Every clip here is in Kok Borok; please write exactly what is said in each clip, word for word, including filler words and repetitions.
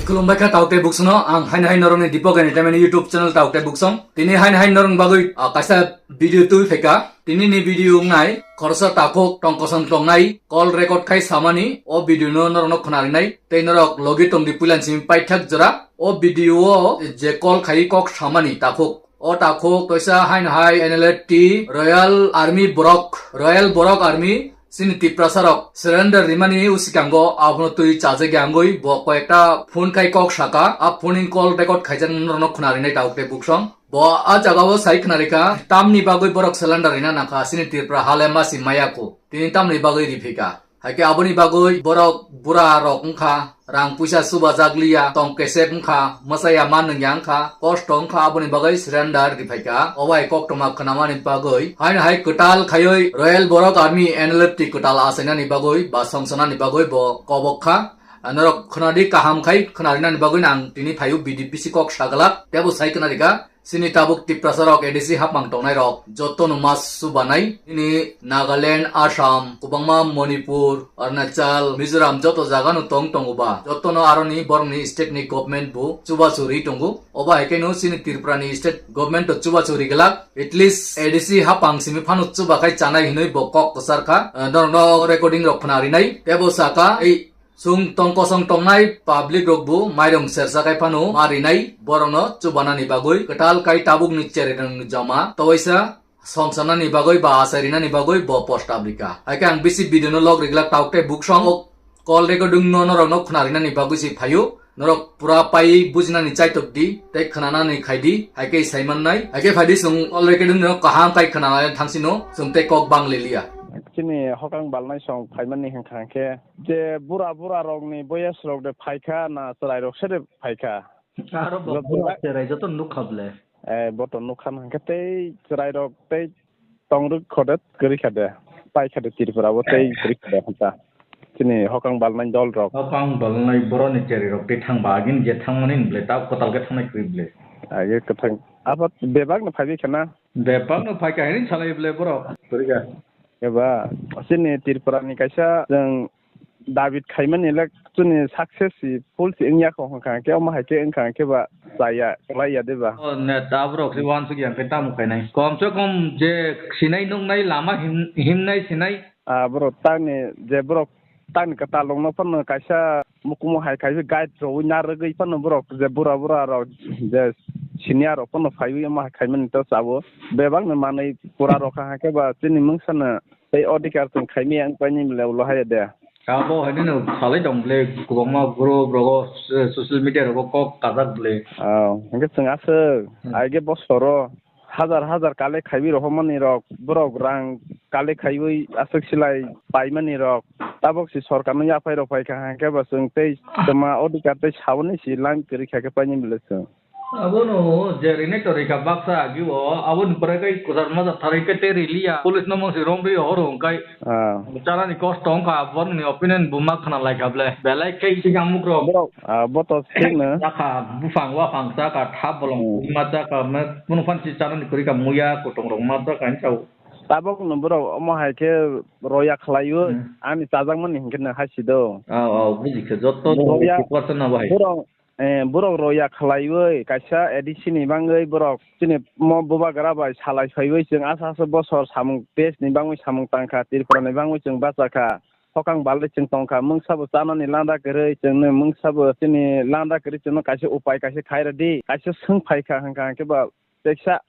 Khulumbai kha tauk tei buksongno, ang haino hai norokni Deepak Entertainment YouTube channel tauk tei buksong. Tini haino hai norokni bagwi, ah, kaisa video twi phaikha. Tini ni video wngnai khoroksa takhuk tong kosong tongnai call record khai samani o video no norokno khwnarinai tei norok logi tongdi puilan simi paithak jora. O video o je call khai kok samani takhuk. O takhuk toisa haino hai N L F T Royal Army borok, Royal Borok Army chini Tiprasa rok surrender rimani usikango abono twi chajak yangwi bo koyekta phone khai kok saka, a phone ni call record khaijak norokno khwnarinai takhuk tei buksong. Bo a jagao sai khwnarikha, tamni bagwi borok surrender rina nangkha, chini Tripura hale masi maya kho. Tini tamni bagwi riphika. Haikhe aboni bagwi borok bura rok wngkha, rang puisa chubajak liya, tong kesep wngkha, mwchaya ma nungya wngkha, kosto wngkha, aboni bagwi surrender riphaikha. Obo hai koktwma khwnamani bagwi, haino hai kwtal khaiwi Royal Borok Army N L F T kwtal achainani bagwi ba songsanani bagwi bo kobok kha. Norok khwnadi kaham khai khwnarinani bagwi ang tini phaio B D P C kok saglak, tebo sai khwnarikha. Chini tabuk Tiprasa rok A D C hapmang tongnai rok jotono mas subanai. Chini Nagaland, Assam, kwbangma Manipur, Arunachal, Mizoram joto jagano tong tongo ba. Jotono aroni borokni state ni government bo chubachu ri tongo. Obo hai khe no chini Tripura ni state government to chubachu ri glak. At least A D C hapang simi phano chuba khai chanai hinwi bo kok kwchar kha. Eh, norokno recording rok khwna rinai. Tebo saka ei Chwng tong kosong tongnai public rok bo mairung sersa khai phano ma rinai borokno chubanani bagwi kwtal kai tabukni chereng joma towaisa songsanani bagwi ba achai rinani bagwi bo post publica. Haikhe ang bisi video no log rigla tauk tei buksong o call recording no norokno khwna rinani bagwi se phaio. Norok pura pai bujinani chaitok di tei khwnanani khai di, haikhe sai mannai. Haikhe phai di chwng call recording no kaham kai khwna thangsi no chwng tei kok bang lilia. Chini hokang balnai song phaimani hwnkha khe Je bura bura rokni boyes rok de phaikha na chwrai rok se de phaikha? Aro bo Lo bura bura cherai joto nukha ble. Eh, bo to nukha hwnkhe tei chwrai rok tei tongrwk kho de kwrwi kha de. Pai kha de Tripura bo tei kwrwi kha de hwnta. Chini hokang balnai dol rok. Hokang balnai boroni cherai rok tei thangba agin je thangmani ble ta kwtal khe thangnai kwrwi ble. Age kwthang. Abo bebak no phaibi khana. Bebak no phaikha hini salai ble borok. Kwrwi kha. Eba chini Tripura ni kaisa chwng David khaimani le chini success si full si wngya kho hwnkha khe omo hai khe wngkha khe ba chaya kwlai ya de ba. O neta borok si wansuk yang khe tamo khainai. Kom se kom je sinai nuknai lama him-, himnai sinai. Ah, borok tangni je borok tangni kwtal rokno phano kaisa mukumu hai khai guide rwui narwgwi phano borok je bura bura rok je senior rok phano phaiwi omo hai khaimani to chao. Bebak ni manwi pura rok ha khe ba chini mungsa no Tei odhikar chwng khaimaya wng painani le ulo hai de. Abo haino no salai tong ble kwbangma group rogo, eh, social media rogo kok kajak ble. Oh, hwnkhe chwng aswk, hmm, aige bosoro hajar hajar kale khaiwi rohormani rok, borok rang kale khaiwi aswk silai paimani rok, tabok si sorkarno yaphai rok phaikha hwnkhe bo chwng tei twma odhikar tei saboni si line kwrwi kha khe painani ble chwng. Abono je rinaito rika baksa agi o, aboni pore kai kwchar majak tharwi khe tei riliya. Police no mungsi romri horo hwnkhe. Ah. Chanani kosto wngkha, aboni opinion bo ma khna laikha ble. Belai khe sigang mukrok. Borok, ah, bo to thik no. Chakha, buphang waphang chakha, thap bolong, hmm, ma chakha, ma kunu phan si chanani kwrwi kha, muya kutung rok ma chakha hinwi sao. Tabok no borok omo hai khe roya khlaiwi, hmm, ani chajakmani hinkhe no hai si do. Oh, oh, buji khe, jotto roya, fifty percent no bahai. Borok Eh, borok roya khlaiwi kaisa A D C ni bangwi borok chini mo bubagra bai salai phaiwi chwng asha asha bosor samung test ni bangwi samung tangkha, Tripura ni bangwi chwng bachakha, hokang balwi chwng tongkha, mungsa bo chanani landa kwrwi chwngno mungsa bo chini landa kwrwi chwngno kaisa upai kaisa khairwdi, kaisa swng phaikha hwnkha hwnkhe ba Teksa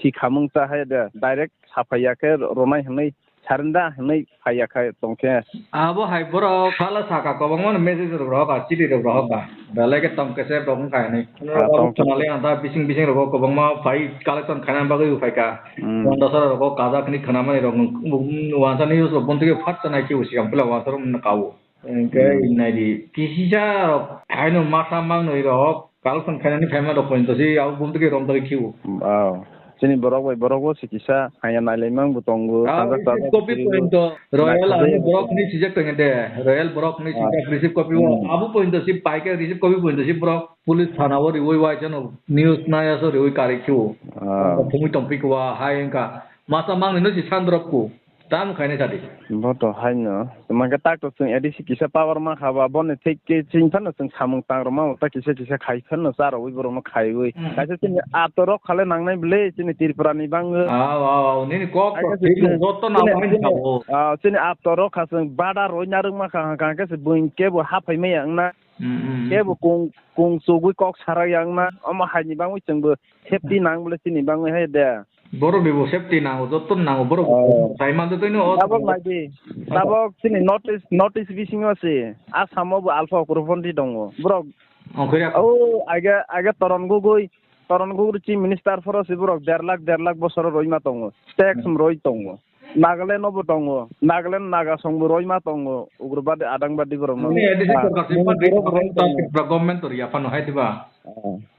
sikhamung cha hai de direct saphaiya khe ronai hwnwi sarinda hwnwi phaiya khai tongkhe. Abo hai borok sala saka kwbangma no message rok rohor ka, chiri rok rohor ka. Belai khe tong kese rok wngkha hinwi. Ah, tong kese. Chwng le ang ta bising bising rogo kwbangma phai collection khaina bagwi phaikha. Hmm. Pondro sara rogo kajak hinwi khwnamani rok nung, nung, nung, wansa news rok bonthike phat chanai khe usi ang pila wansa rok nung kao. Hwnkhe, hmm, naidi, kisisa rok haino masa mangnwi rok, kalphang khainani phaima rok pointo si, abo bumtwi romtwi khiu. Wow. Chini borok bai borok bo si kisa haya nailaimang bo tongo, ah, sajak sajak receipt copy bo pointo, Royal Army borok hinwi sijak tongo de, Royal borok hinwi sijak receipt copy o, hmm, abo pointo si paikhe receipt copy pointo si borok police thana o riwi waisano news naya so riwi kari khiu. Ah. Thumwi tongphi kwa hai wngkha. Masa mangnwi no si sandrop ku. Tamo khainai sadi. Bo to haino. Tamo khe tak to chwng A D C kisa power ma kha ba, boni thik khe chini phano chwng samung tang rwma ta kisa kisa khai phano cha rwui borokno khaiwi. Hmm. Kaisa chini ato rok khale nangnai bwle chini Tripura ni bangwi. Aw, aw, aw, nini kok to kaisa thik chini, joto chini, nangmani chini, sabo. Ah, chini ato rok kha chwng bada roi narwk ma kha, kha khe se buin kebo haphai maya wngna. Hmm, hmm, hmm. Kebo kung, kung chugwi kok sarak ya wngna. Omo hai ni bangwi chwngbo safety nang bwle chini bangwi hai de. Borok ni bo safety nango, joto nango, borok bo. Oh. Sai man de twi no o. Tabok nai di. Oh. Tabok chini North East, North East bisingo se. Assam o bo alpha ugroponthi tongo. Borok. Oh, khuya. Oh, age, age Toron Gogoi, Toron Gogoi chief minister phoro se borok der lakh, der lakh bosoro roi ma tongo. Tax hmm. Roi tongo. Nagaland o bo tongo. Nagaland Naga song bo roi ma tongo. Ugrobadi, adangbadia borok no. Nini A D C ah, sorkar se nini pa borok roi tongo. Tripura government tor ya phano hai diba.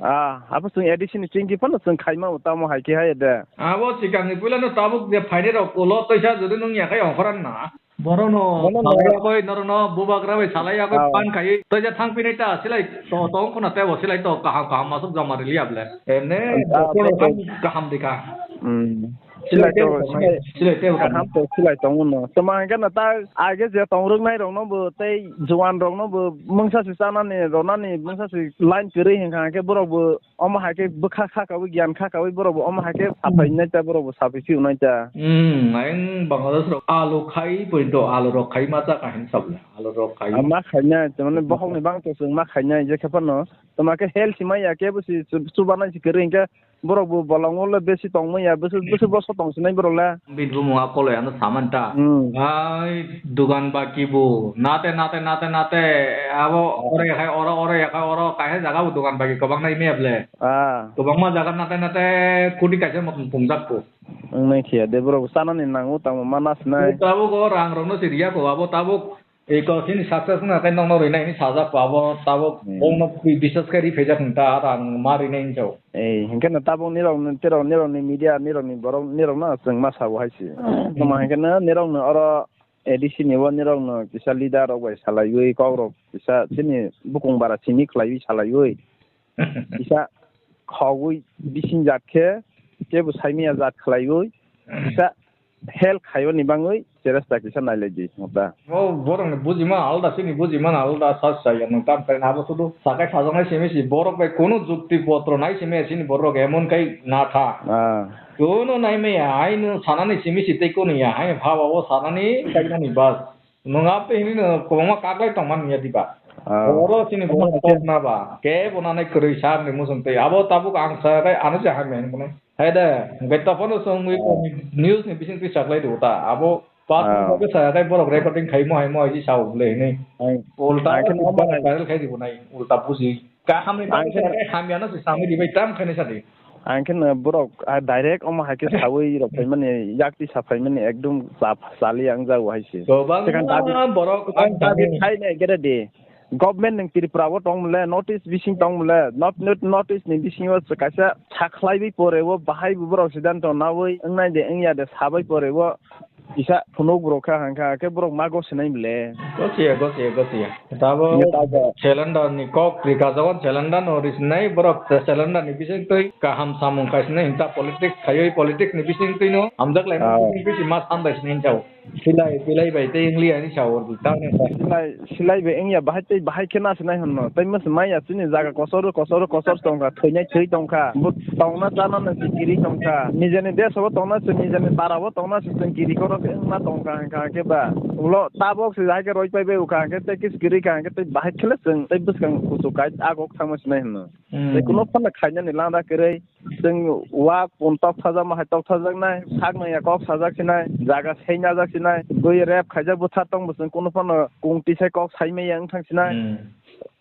Ah, abo chwng A D C ni chingki phano chwng khaima o tamo hai khe hai de. Abo sikang ni puila no tabuk je phainai rok ulo toisa jodi nung yakai ongkhoran na. Borok no bono no. Salai yakoi, noro no bubagra bai salai yakoi ah. Pan khai. Toisa thang pinai ta silai to, to ongkhona tebo silai to kaham kaham masuk jama rili able. Emne ah, to kaham dikha. Hmm. Silai to, silai, silai to kaham to silai tongo no. Tamo hingke no ta age je tong rwk nai rok no bo tei juan rok no bo mungsa se chanani ronani mungsa se line kwrwi hingka hingke borok bo omo hai khe bwkha kha kawi giyan kha kawi borok bo omo hai khe sapai nai ta borok bo sapai si nai ta. Hmm, ayang Bangladesh rok alu khai poito alu rok khai ma cha kahin sabla alu rok khai. Ma khai nai tamani bohok ni bang to chwng ma khai nai je khe phano tamo khe health si ma ya khe bo si chuba nai si kwrwi hingke Borok bo bolongo le besi tongmaya, bwswk, bwswk boso tong sinai borok le. Bini bumung a koloi ano saman ta. Hmm. Ai, dugan baki bo. Nate, nate, nate, nate. Abo oro yakhai oro, oro yakhai oro. Kaisa jaga bo dugan baki kwbang nai maya ble. Ah. Kwbangma jaga nate, nate koti kaisa motom pungjak bo. Wngnai khiya de borok bo chanani nango tamo ma nasinai. Tabuk o rang rok no si riya ko abo tabuk. Ei kok chini success wngna khe nokno rinai hinwi sajak bo abo tabuk hmm. Bongno bi-, bisas khe ri phaijak hinwi ta aro ang ma rinai hinwi sao. Ei, hinkhe no tabuk nirok, nirok, nirokni media, nirokni borok, nirokno chwng ma sao hai se. Hmm. Tamo hinkhe no nirokno oro A D C ni bo nirokno kisa leader rok bai salaiwi kok rok kisa chini bukung bara simi khlaiwi salaiwi. Kisa khogwi bising jat khe kebo saimaya jat khlaiwi kisa help khaiyoni bangwi cheresta kisa nailai di mota. O borok ni bujima alda, chini bujima alda sa sa ya nang tam tai abo sudu sakai sajaknai simi si borok bai kunu jukti potro nai simi sini borok emon kai na tha. Ah. Kunu nai me ya ai nu sanani simi si tei kunu ya hai bhaba o sanani kai nani bas. Nwng abo hinwi no kwbangma kaklai tongma nungya diba? Ah. Oro chini omo borok hai khe kokna ba, kebo nanai kwrwi sa ni muchung twi. Abo tabuk ang sa khe ano se hamya hinwi mwnai. Hai de, hwnkhe tophano chwng wi ah. News ni bising twi saklai do ta. Abo pas ah. Khe sa khe borok recording khaimo haimo hai sa ble hinwi. Ai. Ulta ang khe omo hai viral khai di bo nai, ulta buji. Kaham ni bagwi ang khe sa khe hamya no se samwi di bai tam khaini sa di. Ang khe no borok, ah, direct omo hai khe sawi rok phaimani, yak tisa phaimani ekdom cha-, chali ang jago hai se. Kwbangma borok ang dabi khainai gere de. Government nwng Tripura o tong mole, North East bising tong mole, North, North, North East ni bisingo kaisa sakhlaiwi pore o bahai bo borok siddhanto nawi wngnai de wngya de sabai pore o. Kisa phunuk borok kha hangkha khe borok ma gosnai bole. Gosiya, gosiya, gosiya. Tabo cylinder ni kok rika jawan cylinder no risinai borok cylinder ni bising twi kaham samung kaisinai hinta politics khaiwi politics ni bising twi no hamjak lai ah. Bising twi ma sandai sinai jao. Silai, silai bai tei wngli ani sao tamni. Silai, silai bai wngya bahai tei bahai khe nasinai hwnno. Tei masa maya chini jaga kosoro, kosoro, kosor tongkha, thwinai thwi tongkha. Bo tongna chana no se kiri tongkha. Nijeni desh o tongna se, nijeni para o tongna se, chwng kiri kono se wngma tongkha hwnkha hwnkhe ba. Ulo tabok se hai khe roi pai bai ukha hwnkhe tei kis kiri kha hwnkhe tei bahai khele chwng tei bwskang kuchuk kai agok thangma sinai hwnno. Hmm. Tei kuno phano khainani lada kwrwi. Chwng wak pun tok thajak ma hai tok thajak nai, sak nang ya kok sajak sinai, jaga sei najak sinai, bui rep khaijak bwthar tong bo chwng kuno phano kung tisai kok sai maya wng thang sinai. Hmm.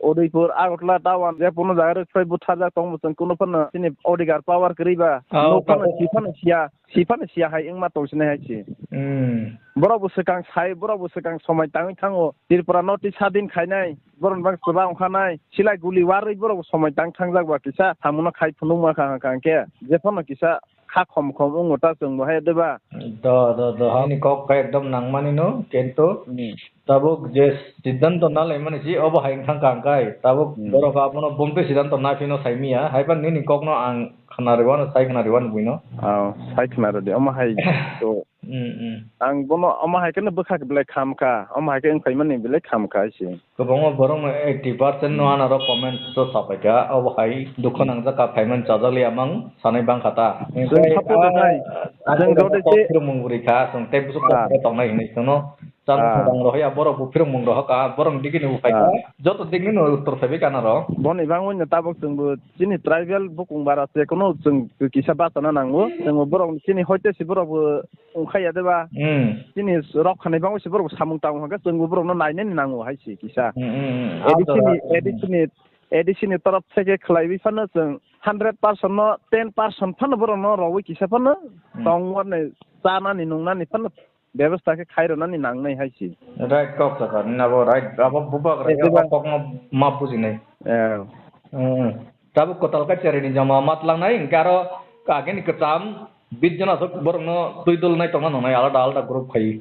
Udaipur, Agartala, Taban, je kuno jaga rwk phai bwtharjak tong bo chwng kuno phano chini odhikar power kwrwi ba. Ah, nuk phano tabuk. Si phano siya, si phano siya hai wngma tong sinai hai se. Hmm. Borok bo swkang sai, borok bo swkang somai tangwi thango. Tripura no twi sadin khainai, borok ni bang kwbang wngkha nai. Silai guli warwi borok bo somai tang thangjak ba kisa samuno khai phunukma kha hwnkha hwnkhe. Je phano kisa kha khom khom wngo ta chwng bo hai de ba. Do, do, do, nini kok kha ekdom nangmani no, kintu hmm. Tabuk je siddhanto nalaimani si obo hai wngkha hwnkha hwnkhe, tabuk hmm. Borok abono bumtwi siddhanto naphino saimiya, haiba nini kokno ang khna rwano, sai khna rwano buino. Oh, sai khna rwdi, omo hai to. Hmm, hmm. Ang bono omo hai kheno bwkha belai kham kha, omo hai khe wng phaimani belai kham kha hai se. Kwbangma borok no eighty percent no Hmm. anaro comment to sapai kha, obo hai dukho Hmm. nangjak kha, phaimani chajak liya mang sanai bang kha ta. Chwng Hingke, support ah, nai. Chwng jodi kok je phirmung bwrwi kha, chwng tei busu Ah. kok tongnai hinwi chwngno. Chalo Ah. rang rohya borok bo phirmung rohka, borok digini uphai Ah. kha. Joto digini no uttor phaibai kana ro. Boni bangwi no tabok chwngbo chini tribal bukung bara se kono chwng kisa bachana nango. Chwngbo borok chini hoite si borok bo ungkhai ya deba. Hmm. Chini rok khani bangwi si borok samung tangwi hwnkhe chwngbo borok no nainani nango hai si kisa. Hmm, hmm, hmm. A D C ni, Adora. A D C ni, A D C ni torop theke khlaiwi phano chwng hundred percent no ten percent phano borok no rowi kisa phano Hmm. tongwar ni chanani nungnani phano bebostha khe khai rwnani nangnai hai se. Right kok sakha, nini abo right, abo bubagra Eh, khe abo diba? Kokno ma bujinai. Eh. Hmm. Tabuk kwtal kaichari ni joma ma tlangnai, hinkhe aro agini kwcham bit jona sok borokno twi dol nai tongna nangnai alada alada group khai.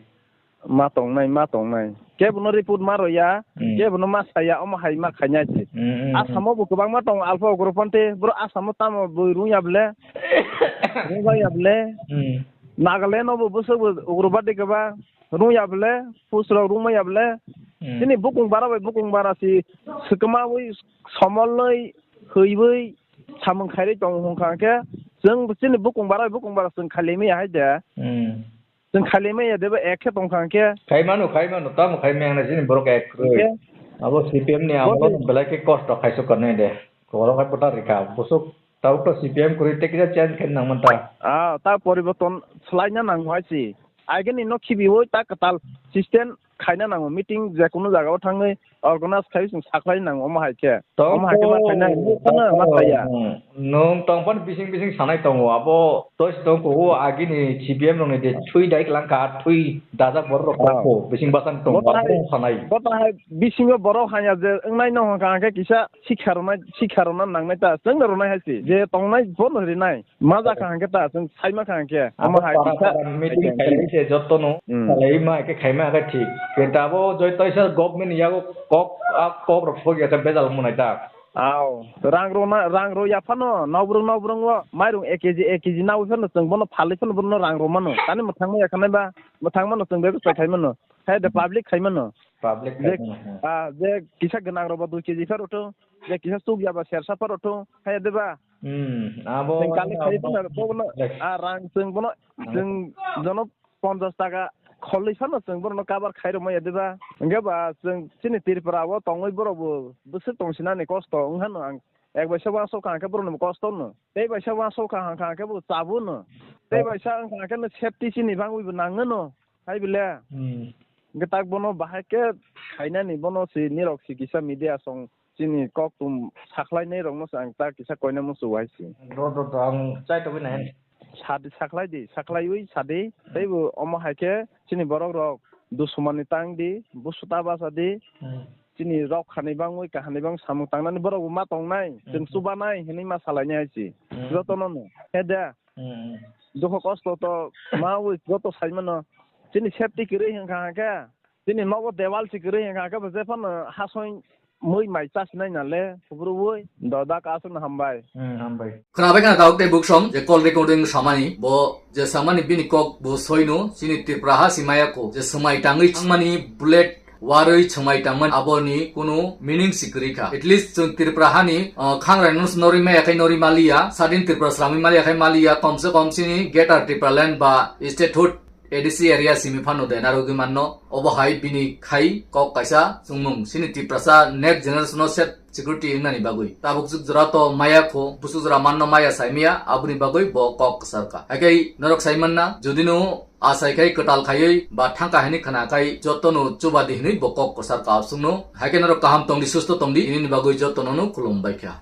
Ma tongnai, ma tongnai. Kebono report ma roya, Hmm. kebono ma saya, omo hai ma khainai se. Hmm, hmm, hmm. Asamo bo kwbangma tongo alpha group phante, bro Asamo tamo bo rungya ble. Rungya ble. Hmm. Nagaland o bo bwswk bo ugrobadi kwbang rung ya bele, post rok rung maya bele. Hmm. Chini bukung bara bai bukung bara si swkamawi somolwi hwiwi samung khairwi tongo hwnkha khe chwng chini bukung bara bai bukung bara chwng khailaimaya hai de. Hmm. Chwng khailaimaya de ba ek khe tongkha khe. Khai mano, khai mano, tamo khai maya na chini borok ek kwrwi. Hwnkhe Abo C P M ni bo amolo se no belai khe kosto khaisuk kha nai de. Borok hai bwtha rikha, busuk Tabuk to C P M kwrwi tei kisa change khaina nangmanta. Ah, ta poriborton swlaina nango hai se. Agini no khibiwi ta kwtal system khaina nango, meeting je kunu jagao thangwi organize khaiwi chwng sakhlai nango omo hai khe. Tong Omo hai khe ma khaina tong, nukha na ma khaiya. Hmm. Nwng tongphani bising bising sanai tongo, abo tois tong kugo agini C P M rokni de thui dai kwlangkha, thui dajak borok rok Ah. tongkho, bising bwsang tongo, Bo ta abo hai, sanai. Bo ta hai bisingo borok hanya je wngnai no hwnkha hwnkhe kisa sikha rwna, sikha rwna nangnai ta, chwngno rwnai hai se, je tongnai bono rinai, ma ja kha hwnkhe ta, chwng sai ma kha hwnkhe, Abo omo hai para kisa para meeting hai khe. Khailai se jotono, Hmm. khailai ma khe khaima khe thik. Kintu abo joi toisa government ni yago kok, a kok rok sok ya khe bejal wng nai ta. Ao, rang rwna, rang rw ya phano, nobrwng nobrwng o, mairung ek K G, ek K G nawi phano chwng bono phalwi phano bono rang rw mano. Tani mwthangma ya khanai ba, mwthangmano chwng bebostai khai mano. Hai de public khai mano. Public Je, khai mano, hmm. Ah, je kisa gwnang rok ba dui K G pha rw thung, je kisa chuk ya ba sersa pha rw thung, hai de ba? Hmm, abo Chwng kali wngkha khai abo phano bono, Yes. Ah, rang chwng bono, Hmm. Chwng jono ponchash taka kholwi phano chwng bono cover khai rw maya de ba? Hwnkhe ba chwng chini Tripura o tongwi borok bo bwswk tong sinani kosto wng hano ang ek baisa uansuk kha hwnkhe borok ni bo kosto no. Tei baisa uansuk kha hwnkha hwnkhe bo chabwi no. Tei Oh. baisa wngkha hwnkhe no safety chini bangwi bo nang no. Hai bile. Hmm. Hwnkhe tak bono bahai khe khainani bono si nirok si kisa media song chini kok tum sakhlainai rokno se ang tak kisa koina muchung hai si. Do, do, do, ang chai tongwi nai. Sadi sakhlai di, sakhlaiwi sadi. Hmm. Teibo omo hai khe chini borok rok dusumani tang di, busuta basa di. Hmm. Chini rok khani bangwi kahani bang samung tangnani borok bo ma tongnai, Hmm. Chwng chubanai hinwi ma salainai hai si. Hmm. Jotono no. He de. Hmm. Dukho kosto to ma wi joto sai mano. Chini safety kwrwi hwnkha hwnkhe, chini nogo dewal se kwrwi hwnkha hwnkhe bo jephano hasoi mui mai chasinai na le, hubrubui. Do da ka aswkno hambai. Hmm, hambai. Khwnabai khna tabuk tei buksong je call recording samani, bo je samani bini kok bo soino, chini Tripura ha si maya kho, je swmai tangwi thangmani bullet warwi swmai tangmani aboni kunu meaning si kwrwi kha. At least chwng Tripura hani, uh, khangraino norwi maya khai norwi maliya, sadin Tripura slamwi maliya khai maliya, komse kom chini Greater Tipraland ba statehood A D C area simi phano de narwgwi manno. Obo hai bini khai kok kaisa chwngmung chini Tiprasa next generation o self security wngnani bagwi. Tabuk juk jora to maya kho, busuk jora manno maya saimaya, aboni bagwi bo kok kwsar kha. Haikhe norok sai manna, jodi no asai khai kwtal khaiwi ba thangka hinwi khna khai jotono chubadi hinwi bo kok kwsar kha absukno. Haikhe norok kaham tongdi, susto tongdi, hinini bagwi jotono no khulum bai kha.